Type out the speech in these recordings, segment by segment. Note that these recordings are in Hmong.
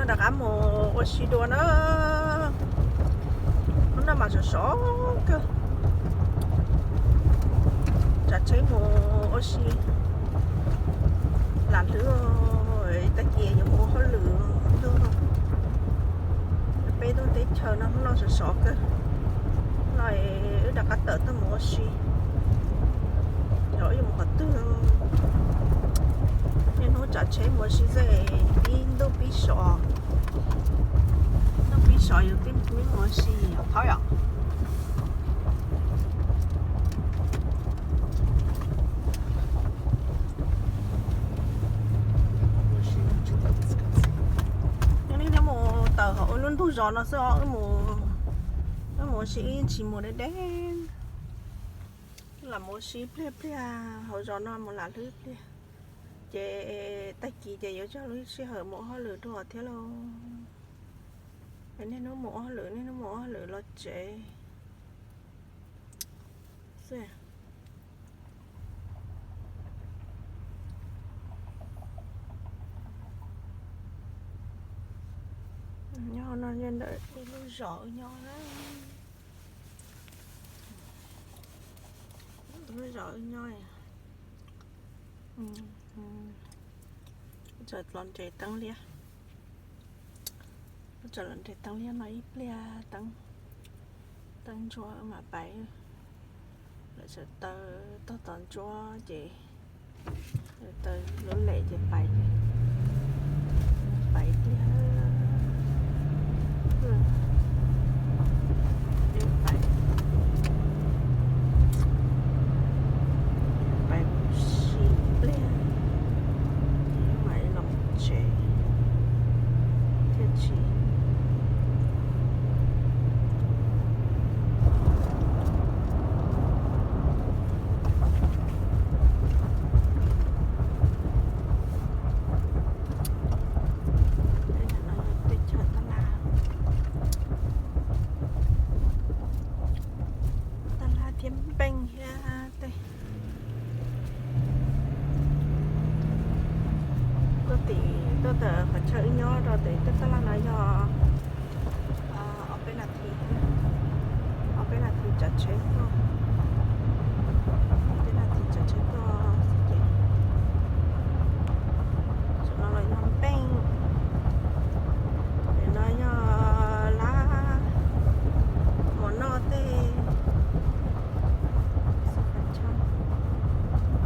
Rov qab mus ua si dua na. Hnub no mas sov sov kawg. Tsav tsheb mus ua si. Lam hlwb, tag kis yuav mus ua hauj lwm ntuj no. Peb lub teb chaws no hnub no sov sov kawg. No wb rov qab tawm tuaj mus ua si. Yog wb yuav mus qhov twg. Niaj hnub tsav tsheb mus ua si xwb, pib ntuj pib sov. Ntuj pib sov yus thiaj mus ua si os phauj yom. Nyob li nyob mus tawm hauv lub ntuj zos no xwb os, wb mus ua si wb tsis mus deb deb. Lam mus ua si pliag pliag hauv zos no mus lam hlwb pliag. Ces tag kis ces yuav coj lub sij hawm mus ua hauj lwm dua thiab lauj. Niaj hnub mus ua hauj lwm, niaj hnub mus ua hauj lwm los tsev xwb. Nyob no yog ntawm lub zos wb nyob na. Lub zos wb nyob. Txawm los nres teeb liab. Txawm los nres teeb liab no ib pliag teeb, teeb ntsuab mam pais. Lawv txawm taw tog tod ntsuab ces taw lub lem ces pais, pais pliag. Pais, pais mus si pliag, mam los tsev thiaj tsis. Tej no yog teb chaws tab laj, tab laj thiab npeej thiab tej. Tuaj tim, tuaj tawm qhov chaw wb nyob rau tim tej tab laj no yog ob peb nas this, ob peb nas this tsav tsheb tuaj, ob peb nas this tsav tsheb tuaj ces tam no los yog npeej, tam no yog lab mov noj tej,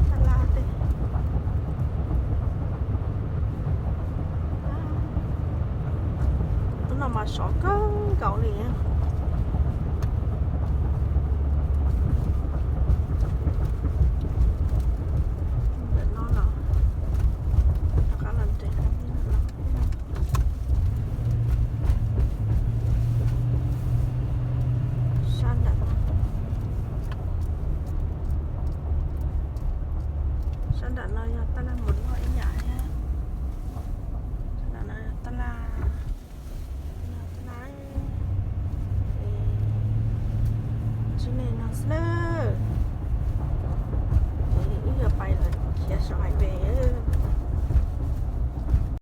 tab laj tej. Hnub no mas sov kawg nkaus li. Ntawm no los rov qab los nres, sab nram no, sab nram no yog tab laj mov noj ib yam thiab. Sab nram no yog tab laj, tab laj, es tsis nej no xwb na.